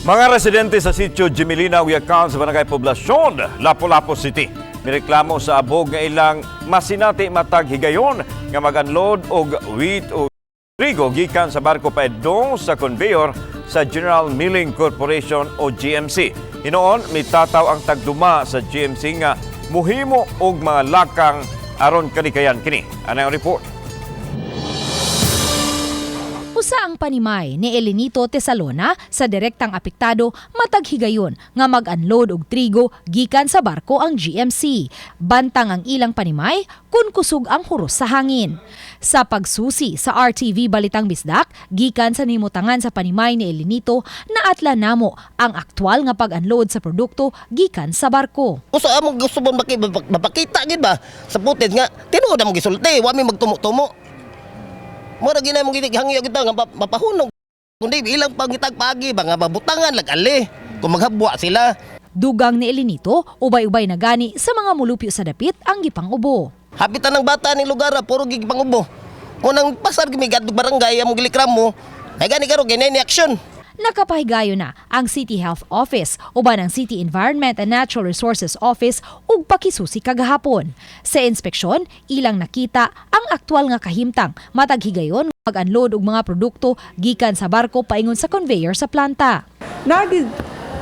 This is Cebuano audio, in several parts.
Mga residente sa sitio Jimilina, Yakal sa Barangay Poblacion, Lapu-Lapu City, mireklamo sa abog nga ilang masinati matag higayon nga mag-unload og wheat o trigo gikan sa barko paedong sa conveyor sa General Milling Corporation o GMC. Hinoon, mitataw ang tagduma sa GMC nga muhimo og mga lakang aron kalikayan kini. Ano ang report? Usa ang panimay ni Elenito Tesalona sa direktang apektado matag higayon nga mag-unload og trigo gikan sa barko ang GMC. Bantang ang ilang panimay kun kusog ang huros sa hangin. Sa pagsusi sa RTV Balitang Bisdak gikan sa nimutangan sa panimay ni Elenito, naatla namo ang aktwal nga pag-unload sa produkto gikan sa barko. Usa among gusto mo mapakita gid ba sa footage nga tinuod among gisulti, wa mi magtumo-tumo. Mura gina mong gihangyo kita nga mapahunog. Kundi ilang pangitag pagi ba nga mabutangan lag ali kung maghabwa sila. Dugang ni Elenito, ubay-ubay na gani sa mga mulupyo sa dapit ang gipang-ubo. Hapitan ng bata ning lugar, puro gipangubo. Unang pasar gimi gadtog barangay among gilikramo. Ay gani karon kay ni action. Nakapahigayo na ang City Health Office uban ang City Environment and Natural Resources Office ug pakisusi kagahapon. Sa inspeksyon, ilang nakita ang aktwal nga kahimtang matag higayon mag-unload og mga produkto gikan sa barko paingon sa conveyor sa planta. Nagi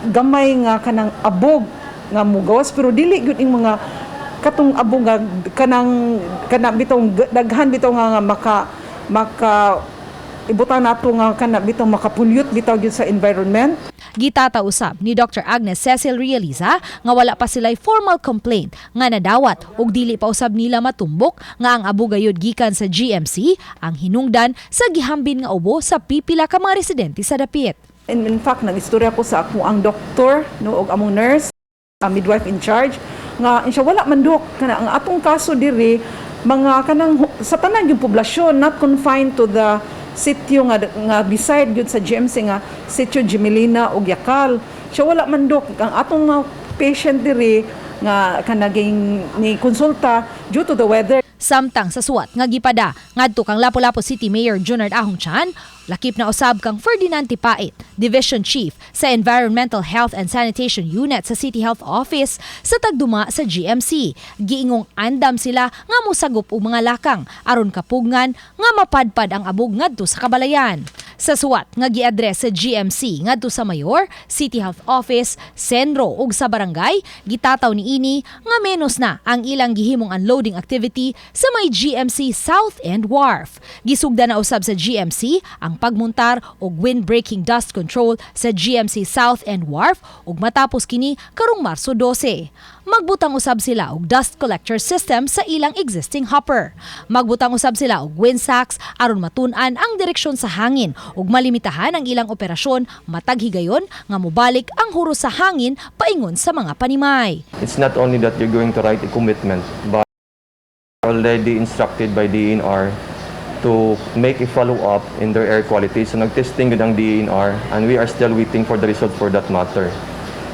gamay nga kanang abog nga mugawas, pero dili gyud ing mga katong abog nga kanang kana bitong daghan bitaw nga maka maka ibutang nato nga kana bitaw makapollute bitaw gyud sa environment. Gitata usab ni Dr. Agnes Cecil Realiza nga wala pa sila'y formal complaint nga nadawat ug dili pa usab nila matumbok nga ang abog gayud gikan sa GMC ang hinungdan sa gihambin nga ubo sa pipila ka mga residente sa dapit. And in fact, nag-istorya ko sa ako ang doktor, no, og among nurse, ang midwife in charge, nga siya wala man, dok, kana ang atong kaso diri mga kanang sa tanan yung poblasyon, not confined to the sitio nga beside gyud sa GMC nga sitio Gemelina ug Yakal. Siya wala man, dok, ang atong mga patient diri nga kanaging ni konsulta due to the weather. Samtang sa suwat nga gipada ngadto kang Lapu-Lapu City Mayor Junard Ahong Chan, lakip na usab kang Ferdinand Tipait, Division Chief sa Environmental Health and Sanitation Unit sa City Health Office, sa tagduma sa GMC. Giingong andam sila nga mosagop og mga lakang aron kapugngan nga mapadpad ang abog ngadto sa kabalayan. Sa suwat nga giadres sa GMC ngadto sa Mayor, City Health Office, CENRO ug sa barangay, gitataw niini nga menos na ang ilang gihimong unloading activity sa may GMC South End Wharf. Gisugda na usab sa GMC ang pagmuntar og wind-breaking dust control sa GMC South End Wharf ug matapos kini karong Marso 12. Magbutang usab sila og dust collector system sa ilang existing hopper. Magbutang usab sila og wind sacks aron matun-an ang direksyon sa hangin ug malimitahan ang ilang operasyon matag higayon nga mobalik ang huros sa hangin paingon sa mga panimay. It's not only that you're going to write a commitment, but already instructed by DENR to make a follow-up in their air quality. So nag-testing gud ang DENR and we are still waiting for the result for that matter.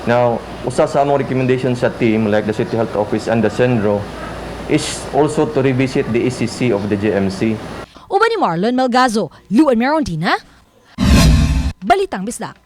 Now, usa sa among recommendation sa team like the City Health Office and the CENRO is also to revisit the ECC of the GMC. Uban ni Marlon Melgazo, Luan Merondina, Balitang Bisdak.